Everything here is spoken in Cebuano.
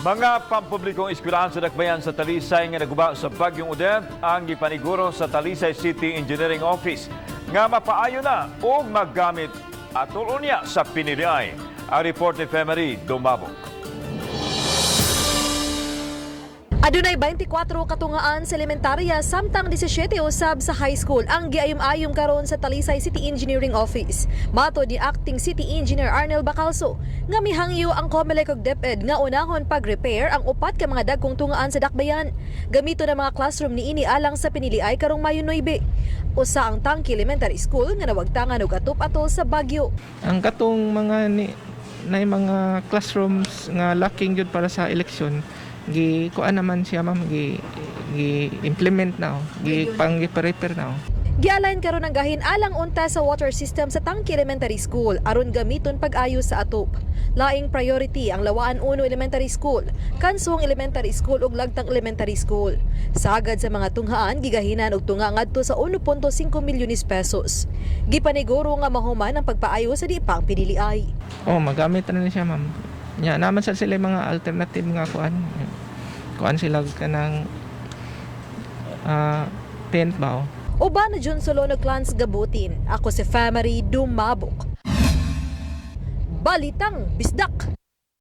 Mga pampublikong eskwelahan sa Dakbayan sa Talisay nga naguba sa Bagyong Odette ang gipaniguro sa Talisay City Engineering Office nga mapaayo na o maggamit atol unya sa piniliay. Ang report ni Femery Dumabok. Adunay 24 katungaan sa elementarya samtang 17 usab sa high school ang giayom-ayom karon sa Talisay City Engineering Office. Matod ni Acting City Engineer Arnel Bacalso nga mihangyo ang COMELEC ug DepEd nga unahon pag-repair ang upat ka mga dagkong tungaan sa Dakbayan. Gamito na mga classroom niini alang sa piniliay karong Mayo 9. Usa ang Tangki Elementary School nga nawagtangan og atop-atol sa bagyo. Ang katong mga ni na mga classrooms nga lacking jud para sa eleksyon, gi kuan naman siya, ma'am, gi gi implement na, oh. Gi pang gi prepare na, oh. Gialain karon ang gahin alang unta sa water system sa Tangki Elementary School aron gamiton pag-ayo sa atop. Laing priority ang Lawaan 1 Elementary School, Kansong Elementary School ug Lagtang Elementary School. Sagad sa mga tunghaan, gigahinan og tunga ngadto sa 1.5 milyones pesos. Gipaniguro nga mahuman ang pagpaayo sa di pa ang piniliay. Oh, magamit na ni siya, ma'am. Nya naman sa sila mga alternative nga kuan. Kuan sila kanang tent ba, oh. Uban na Jun Solono Clans Gabutin. Ako si Family Dumabok. Balitang Bisdak!